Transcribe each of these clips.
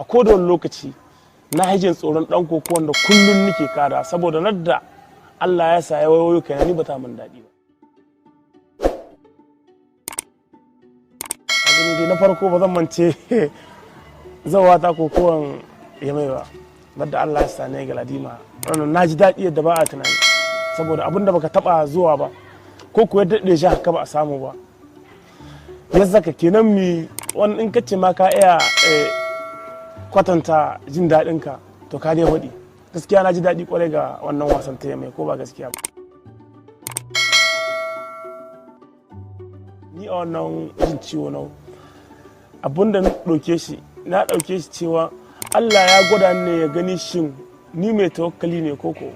A kowane lokaci na hijin tsoron dan kokowar da kullun nike kada, saboda nadda Allah ya sa ya wayoyo kai ni ba ta min daɗi ba. A gani dai na farko ba zan mance zawa ta kokowan ya mai ba, nadda Allah ya sa ne Galadima. Wannan na ji daɗi yadda ba a tunani, saboda abin da baka taba zuwa ba ko kuwa daɗe shi haka ba a samu ba ya zaka kenan. Mi wani in kace ma ka iya kwatanta jin daɗin ka, to ka dai faɗi gaskiya. Na ji daɗi kwarai ga wannan wasan ta mai, ko ba gaskiya ba. Ni a wannan jin ciwo na, abinda na ɗauke shi, na ɗauke shi cewa Allah ya gwada ni ne ya gani shin ni mai tawakkali ne koko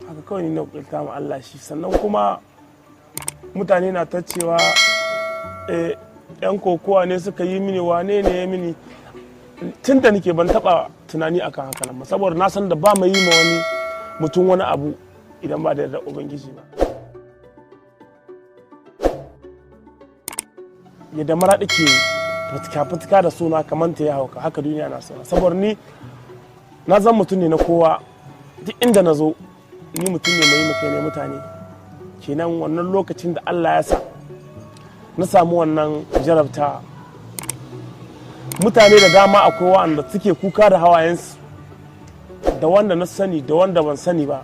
haka kawai ni na ƙirta ma Allah shi. Sannan kuma mutane na ta cewa yan kokowa ne suka yi mini, wane ne ya mini. Tun da nake ban taba tunani akan haka nan ba, saboda na san da ba mai yi ma wani mutum wani abu idan ba da yarda Ubangiji ba. Yadda Maraɗi ke fitka-fitka da suna kamar ta ya hauka, haka duniya na suna, saboda ni na zan mutum ne na kowa. Duk inda na zo, ni mutum ne mai makai ne mutane kenan. Wannan lokacin da Allah ya sa na samu wannan jarabta, mutane da dama akwai wa'anda suke kuka da hawayensu, da wanda na sani da wanda ban sani ba.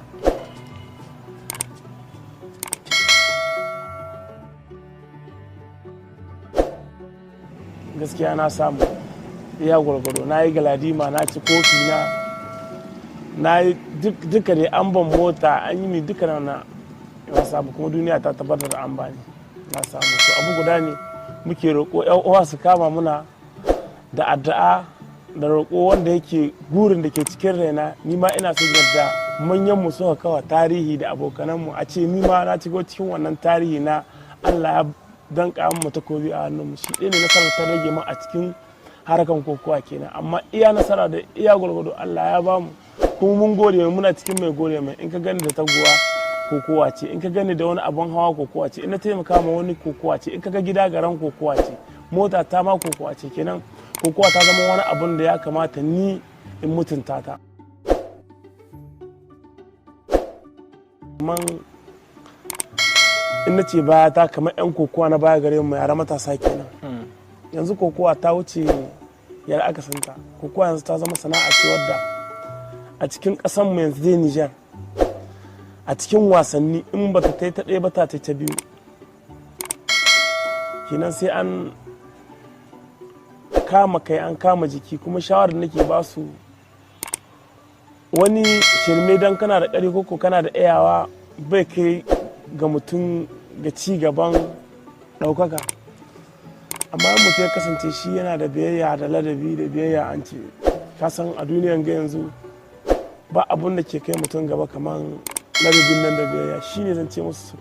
Gaskiya na samu iya gwargwado. Na yi Galadima, na ci kofi, na yi duka dai, an ban mota, an yi mi duka, na samu, kuma duniya ta tabbatar da an bani, na samu. To, abu guda ne muke roƙo, yan uwa su kama muna da addu'a da roƙo. Wanda yake gurin da ke cikin raina, ni ma ina son yadda manyan mu suka kawa tarihi da abokanan mu, a ce ni ma na shigo cikin wannan tarihi na Allah ya danka mu takobi a hannun mu. Shi ɗaya ne nasarar ta rage mu a cikin harkan kokowa kenan. Amma iya nasara da iya gwargwado Allah ya bamu, kuma mun gode mai, muna cikin mai gode mai. In ka gani da taguwa, kokowa ce. In ka gani da wani abun hawa, kokowa ce. In na taimaka ma wani, kokowa ce. In ka ga gida garan, kokowa ce. Mota ta ma kokowa ce. Kenan kokowa ta zama wani abun da ya kamata ni in mutunta ta. Man in na ce baya ta kamar 'yan kokowa na baya gare mu, yara matasa kenan. Yanzu kokowa ta wuce yara aka santa. Kokowa yanzu ta zama sana'a ce wadda a cikin mu yanzu dai Nijar, a cikin wasanni, in ba ta ta ɗaya ba ta ta biyu. Kenan sai an kama kai, an kama jiki. Kuma shawarar da nake ba su, wani shirme don kana da ƙari koko kana da iyawa bai kai ga mutum ga ci gaban ɗaukaka. Amma in mutum ya kasance shi yana da biyayya da ladabi da biyayya, an ce ka san a duniyan ga yanzu ba abun da ke kai mutum gaba kamar ladabin nan da biyayya. Shine zan ce musu.